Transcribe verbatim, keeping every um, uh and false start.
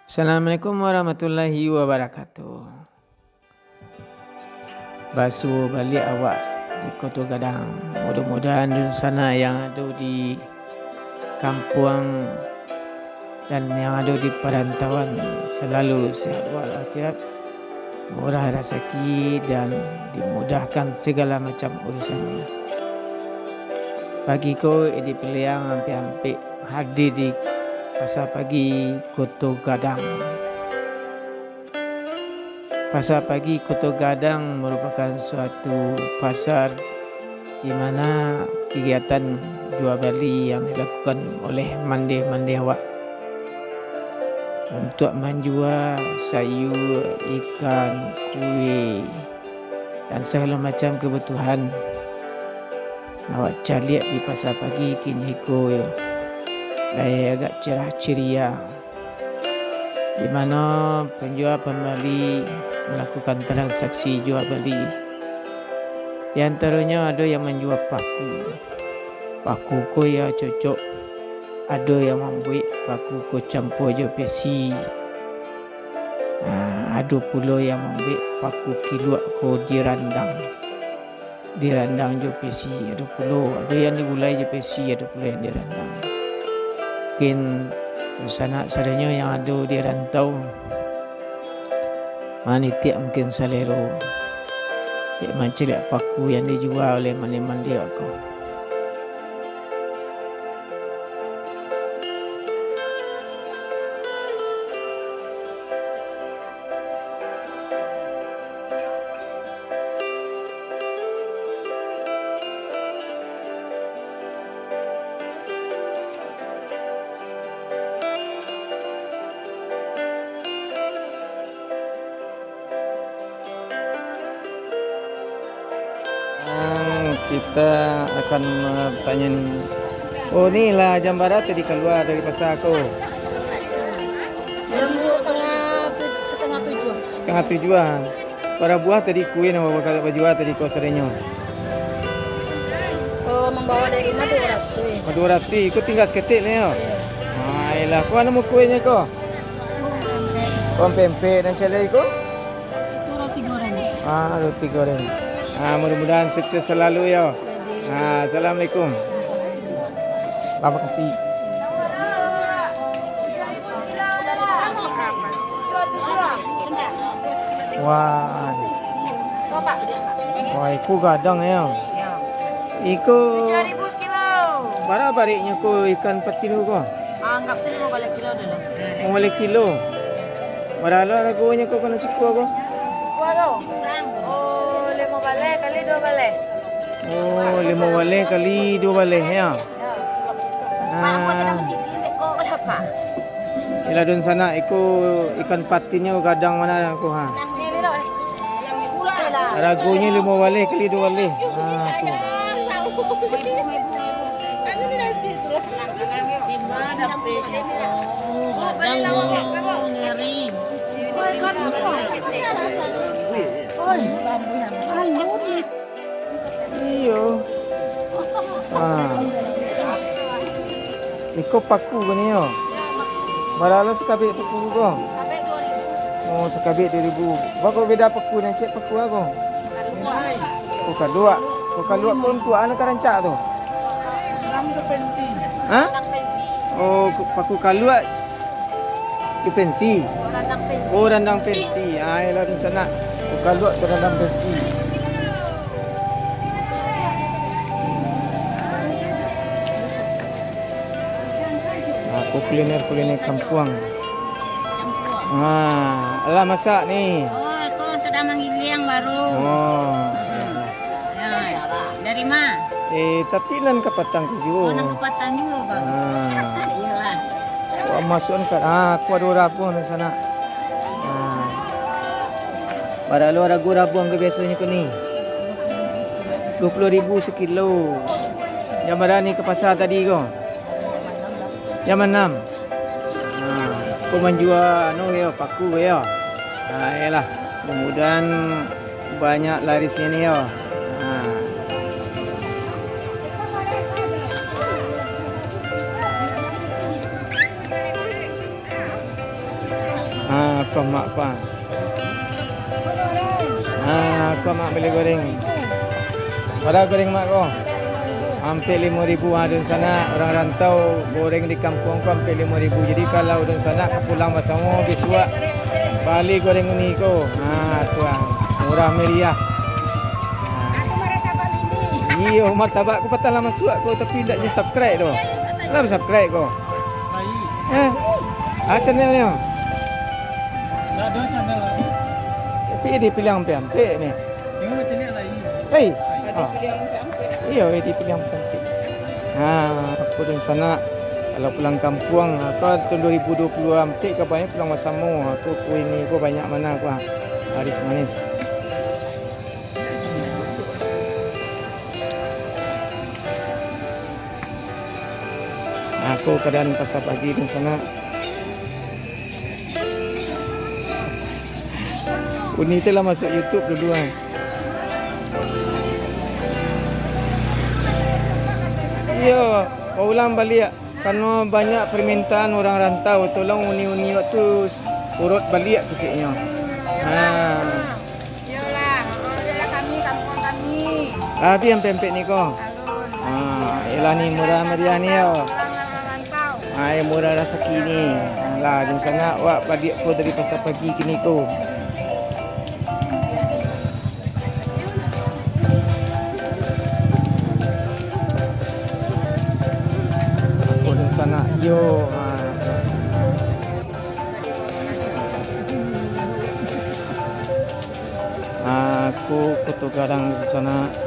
Assalamualaikum warahmatullahi wabarakatuh. Basuo baliak awak di Koto Gadang. Mudah-mudahan dunsanak yang ado di kampuang dan yang ado di parantauan salalu sehat walafiat, murah rasaki, dan dimudahkan segala macam urusannyo. Pagi ko, Edi Piliang ampek-ampek hadir di Pasa Pagi Koto Gadang. Pasa Pagi Koto Gadang marupakan suatu pasar di mana kegiatan jual bali yang dilakukan oleh mandeh-mandeh awak, untuak manjua sayua, ikan, kue, dan sagalo macam kabutuhan. Awak caliak di Pasa Pagi kini ko, lai agak cerah ceria, di mano panjua pambali malakukan transaksi jua bali. Di antaronyo ado yang manjua paku. Paku ko iyo cocok, ado yang mambuek paku ko campua jo pesi. Ah, ado pulo yang mambuek paku kiluak ko dirandang. Dirandang jo pesi ado pulo, ado yang digulai jo pesi, ado pulo yang dirandang. Mungkin dunsanak sadonyo yang ado di rantau, manitiak mungkin salero, dek mancaliak paku yang dijua oleh mandeh-mandeh ko. Hmm, kita akan bertanya ni. Oh, ni lah jam bara tadi kalua dari pasa ko? Jam setengah tu-, setengah tujuh. Setengah tujuh ah. Bara buah tadi kue nan bawa bajua tadi ko sarinyo? Oh, mambawa dari rumah dua ratus. Oh, dua ratus. Iko tingga saketek ni yo. Iyo. Ah, iyolah. Ko anu kuenyo ko? Ko pempek nan caliak ko? Itu roti goreng. Ah, roti goreng. Ah, mudah-mudahan sukses selalu yo. Ah, assalamualaikum. Terima kasih. Wah. Wah, iko gadang yo. Iko. Tujuh ribu sekilo. Bara bareknyo ko ikan patin ko? Anggap sajo limo baleh kilo dulu. Limo baleh kilo. Bara lo aragonyo ko, kena sikua ko? Sikua ko? Oh, limo baleh kali duo baleh. Oh, limo baleh kali duo baleh, yo. Yo, kalau gitu. Ah. Pak, aku sedang mencicipi, kok dapat? Iyolah dunsanak, iko ikan patinnyo gadang bana ko, ha. Aragonyo limo baleh kali duo baleh. Ha, tu. Iyo. Ah. Iko paku ko ni yo? Yo, paku. Bara lo sakabek paku ko? Sakabek duo ribu. Oh, sakabek duo ribu. Baa kok beda paku nan ciek paku ko? Kaluak. Oh, kaluak. Oh, kaluak ko untuak a nan ka rancak tu? Ha? Randang pensi. Oh, ku-, paku kaluak. Di pensi. Oh, randang pensi. Oh, randang pensi. Ah, iyolah dunsanak. Bukan luak tu randang pensi. Ah, ko kuliner-kuliner kampuang. Ah, alah masak ni. Oh, ko sudah manggiliang baru. Oh. Hmm. Ya. Dari ma? Eh, tapi nan kapatang ko juo. Oh, nan kapatang juo, Bang. Ah. Iyolah. Wah, masuakan ka, ah, ko ado rabuang di sana. Ah. Bara lo arago rabuang ko biasonyo ko ni? Duo puluah ribu sakilo. Nan bara ni ka pasa tadi ko? Jam anam. Ha, ko manjua anu yo, paku yo. Ha, iyolah. Mudah-mudahan banyak larisnyo ni yo. Ha. Ako mak pa. Ah, ako mak bali goreng. Bara goreng mak ko? Ampek limo ribu. Ah, dunsanak, urang rantau goreng di kampuang ko ampek limo ribu. Jadi kalau dunsanak ka pulang basamo bisuak, bali goreng uni ko. Ah, tu ah. Murah meriah. Iyo, martabak ko patang lah masuak ko, tapi indak di subscribe doh. Lah subscribe ko. Eh, ah, channelnyo? Ndak ado channel. Tapi dipiliah ampek-ampek ni. Cuma macam ni lah, iya. Hei. Ah. Iyo, dipiliah ampek-ampek. Nah, ako dunsanak, kalau pulang kampuang, ako tahun dua ribu dua puluh ampek kabanyo pulang basamo. Ako kuini ko banyak mana ko, ah. Laris manis. Nah, ko kaadaan pasar pagi dunsanak. Uni tu lah masuak YouTube dulu, ah. Iyo, baulang baliak. Karano banyak permintaan urang rantau, tolong uni-uni wak tu surot baliak keceknyo. Ha. Iyolah, ha, iyolah kami, kampuang kami. Tapi ampek-ampek ni ko. Alun. Ha, iyolah ni murah meriah ni yo. Urang rantau. Ha, yo murah rasaki ni. Alah, dunsanak wak baliak ko dari pasar pagi kini ko. Ako dunsanak, yo, ha. Ako Koto Gadang dunsanak.